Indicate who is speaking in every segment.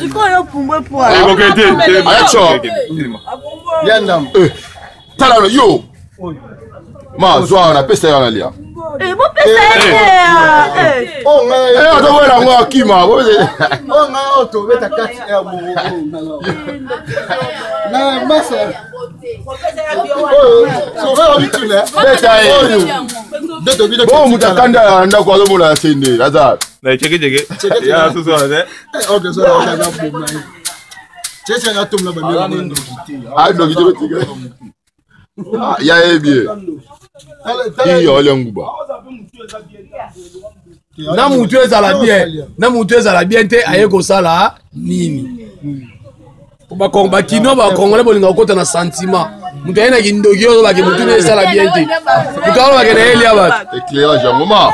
Speaker 1: Sikoyo pumbwe pwa.
Speaker 2: Acho.
Speaker 3: Lia ndambo.
Speaker 2: Eh, tala yo. Ma zwa wana pesa ye wana lia.
Speaker 1: Eh, bopesa ye te. Eh.
Speaker 3: Oh ngai.
Speaker 2: Eh, atoboyela yango akima.
Speaker 3: Oh ngai oyo tobeta kati ya bongo. Na masa. Oyo, soki bituna.
Speaker 2: Beta ye.
Speaker 3: Oyo. Nde tobina.
Speaker 2: Bon moto akanda ya ndako azomona ya sende aza.
Speaker 4: Na cheke cheke. Ya susu wana te.
Speaker 3: Ok, so na na boma. Cheche na tomla ba mi.
Speaker 2: Adoki te kotika. Ya ye bien. Iyo ole nguba.
Speaker 5: Na mutu ezala bien, na mutu ezala bien te, aye kosala nini? Bakino bakongole bolinga kokota na sentiment. Moto aye na kindoki oyo olobake motu na esala bien te, moto alobake na elia bato.
Speaker 2: Éclairage yango ma.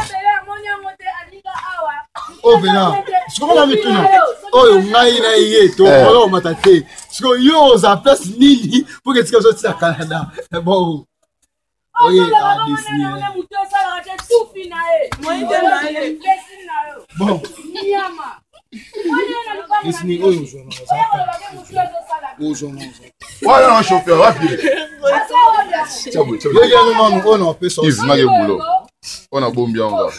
Speaker 3: Oyo mpena sikoyo na mituna oyo ngai na ye tokola komata te. Sikoyo yo oza place nini mpo ke tika biso tina Canada? Bon, oye adesine. Bon, desine oyo ozwa na ozwa na
Speaker 2: Wana na chauffeur wapi?
Speaker 3: Yeli yango nanu oyo na opesa.
Speaker 2: Yves Nage boulot. Wana bombi yango.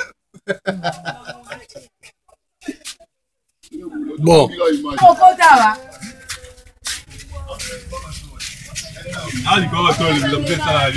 Speaker 5: Bon.
Speaker 4: Ah, likolo batoli, biso esala.